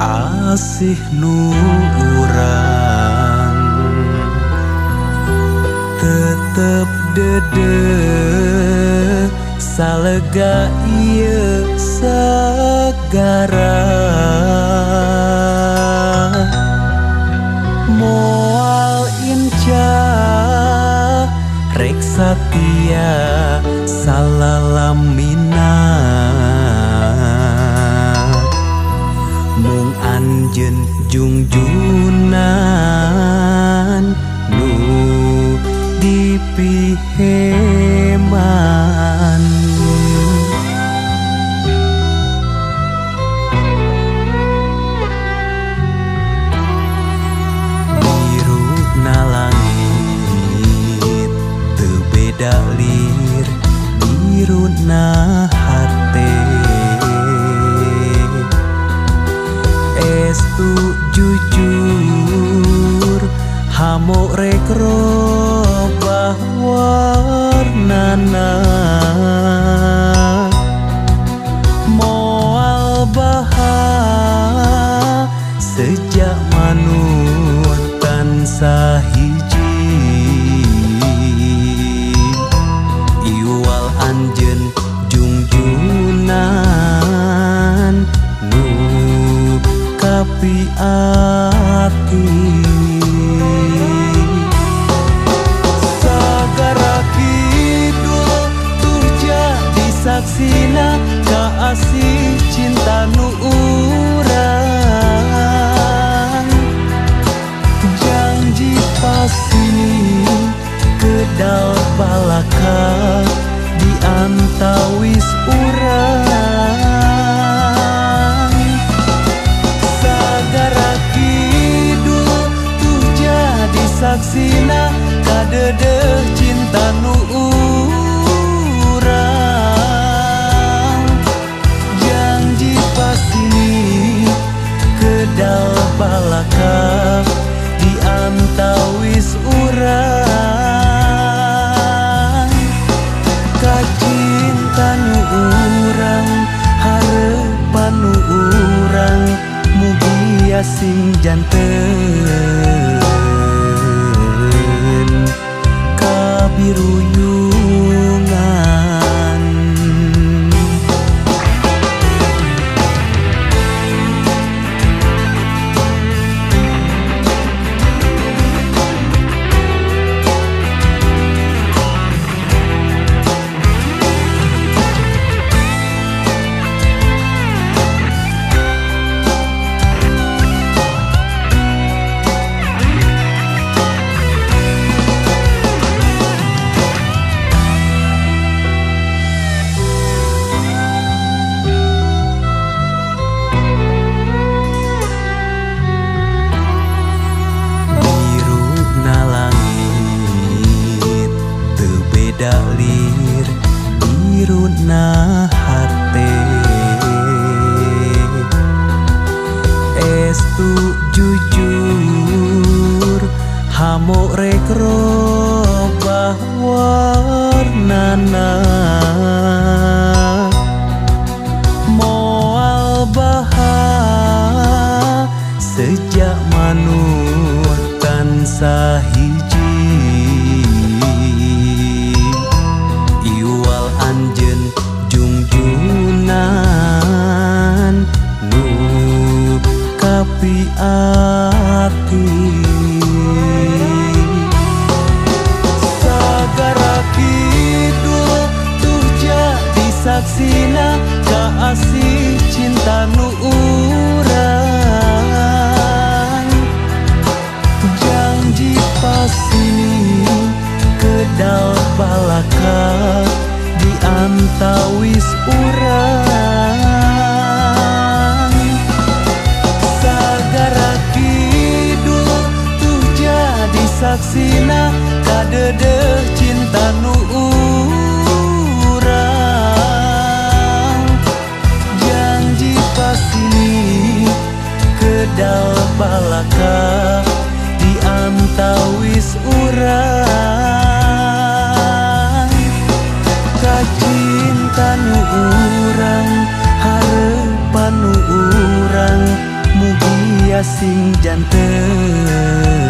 Asih nu urang tetep dedeh salega ieu segara moal inca rek satia salalamina mung anjeun jungjunan nu dipiheman. Biru na langit teu beda lir biru na hate estu jujur hamo rek robah warnana moal baha sejak manut tansah hiji iwal anjeun jungjunan nu kapi ati. Sagara kidul tur jadi saksina kaasih cinta nu urang janji pasti kedal balaka di antawis urang. Sagara kidul tuh jadi saksina kadedeh cinta nu urang janji pasti kedal balaka di antawis urang kacinta nu urang harepan nu urang mugia sing janten kabiruyungan. Biru na langit teu beda lir biru na hate estu jujur hamo rek robah warnana moal baha sejak manut tansah hiji iwal anjeun jungjunan nu kapi ati. Sagara kidul tuh jadi saksina kaasih cinta nu urang janji pasti Muga sing janten.